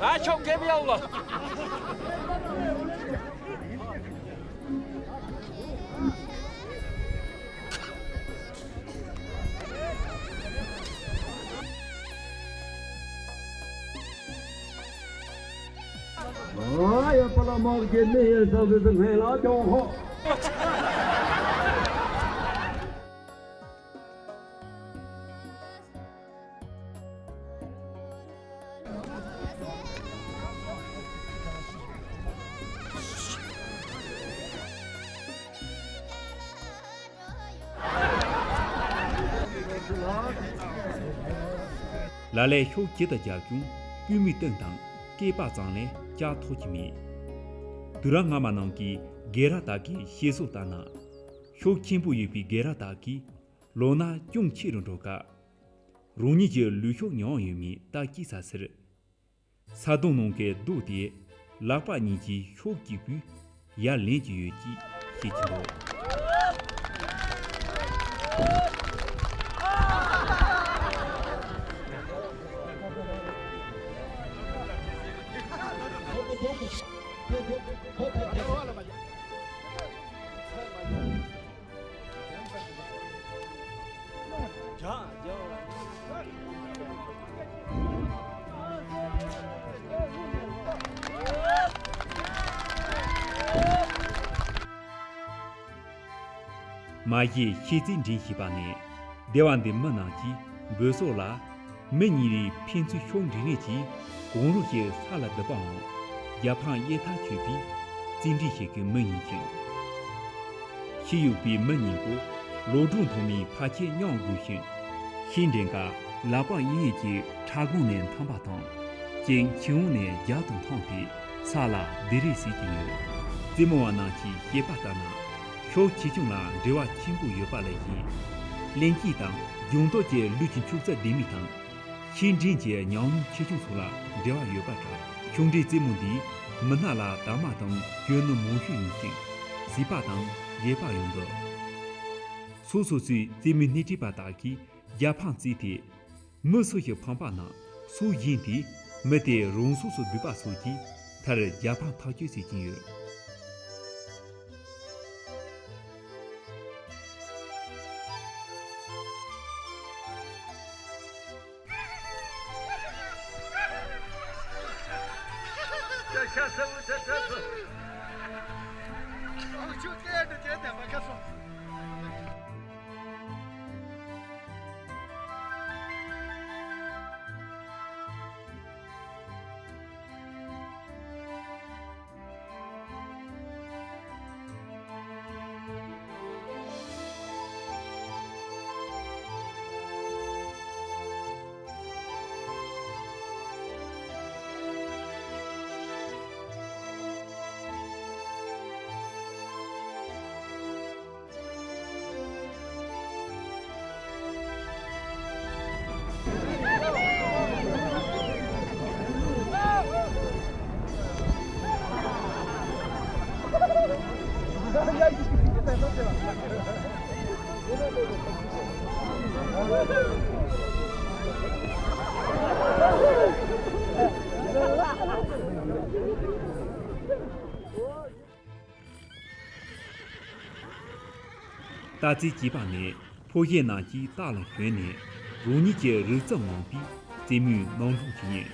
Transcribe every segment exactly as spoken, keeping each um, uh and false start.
ཨ་ཆོག་གེ་བི་ཡ་ལ། ཨ་ཡ་པ་ལ་མག་གི་མི་ཡེ་ས་ཟི་ཟི་ངན་ལ་ཀྱང་ཧོ། ལ་ལས་ཤོག་ཇི་ལྟར་རྒྱབ་ཀྱང་སྐུད་མེད་གཏིང་དང་སྐེད་པ་གཙང་ལས་ལྕགས་ཐོགས་ཀྱི་མེད། དུས་རབས་སྔ་མ་ནང་གི་སྒེར་ར་དག་གི་བཤད་སྲོལ་ལྟར་ན། ཤོག་ཆེན་པོ་ཡོད་པའི་སྒེར་ར་དག་གིས་ལོ་ན་ཅུང་ཆེ་རུ་འགྲོ་སྐབས། རང་ཉིད་ཀྱི་ལུས་ཤོག་ཉུང་ཡོད་མེད་ལྟ་སྐྱེས་ས་སེར། ས་དོང་ནང་གི་རྡོ་དེ་ལག་པ་གཉིས་ཀྱིས་ཤོག་གཅིག་པུས་ཡར་ལེན་གྱི་ཡོད་ཅེས་བཤད་ཀྱི་འདུག་མ་གཞི་ཤེས་རྩིས་འབྲིང་ཞེས་པ་ནི་སྡེ་བ་འདིའི་མི་རྣམས་ཀྱིས་འབོད་སོགས་ལ། མི་གཉིས་རེས་ཕན་ཚུན་ཤོག་འབྲི་རེས་ཀྱིས་གང་རུང་ཞིག་ས་ལ་བརྡིབས་པའམ་རྒྱབ་ཕངས་གཡས་ཐག་ཆོད་པའི་རྩིས་འབྲས་ཤིག་གི་མི་ཡིན་ཞིང་། ཤེས་ཡོད་པའི་མི་གཉིས་པོ་ལོ་གྲངས་ཐོག་མའི་ཕལ་ཆེར་མཉམ་དགོས་ཤིང་། ཤེས་འདྲེན་ཀ་ལག་པ་གཡས་གཡོན་གྱི་ཕྲ་སྒང་ནས་འཐམ་པ་དང་། སྤྱན་ཕྱི་འོང་ནས་རྒྱབ་ཏུ་འཐམས་ཏེ་ས་ལ་བརྡིབ་རེས་བྱེད་ཀྱི་ཡོད། རྩེད་མོ་བ་རྣམས་ཀྱིས་བཤད་པ་ལྟར་ན། ཤོག་ཆེ་ཆུང་ལ་འབྲེལ་བ་ཆེན་པོ་ཡོད་པ་ལས་བཞིན། གླེང་སྐྱེས་དང་སྦྱོང་བརྡར་གྱི་ལུས་ཀྱི་འཁྱུག་རྩལ་ལྡན་མིན་དང་། ཤེས་འདྲེན་གྱི་ཉམས་མྱོང་ཆེ་ཆུང་སོགས་ལ་འབྲེལ་བ་ཡོད་པ་འདྲ། ཤོག་འབྲིའི་རྩེད་མོ་འདིས་མི་སྣ་ལ་དར་མ་དང་གྱོན་ནུ་མང་ཤོས་ཡིན་ཞིང་། སྲིད་པ་དང་རྒས་པ་ཡང་འདུ། སོ་སོ་སོའི་རྩེད་མོའི་སྣེ་ཁྲིད་པ་དག་གིས་རྒྱབ་ཕངས་བརྩིས་ཏེ། མི་སུ་ཞིག་ཕངས་པ་ན་སུ་གཞན་དེས་མི་དེ་རང་སོ་སོ་བསྡུས་པ་སོགས་ཀྱིས་མཐར་རྒྱབ་ཕངས་ཐག་གཅོད་བྱེད་ཀྱིན་ཡོད། རྟ་རྩེད་ཅེས་པ་ནི་ཕོ་གཞས་རྣམས་ཀྱིས་རྟ་ལ་ཞོན་ནས་རང་ཉིད་ཀྱི་རིག་རྩལ་ངང་པའི་རྩེད་མོའི་རྣམ་གྲངས་ཤིག་ཡིན།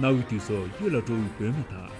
གནའ་བོའི་དུས་སུ་གཡུལ་ལ་འགྲོ་བའི་བུད་མེད་དག་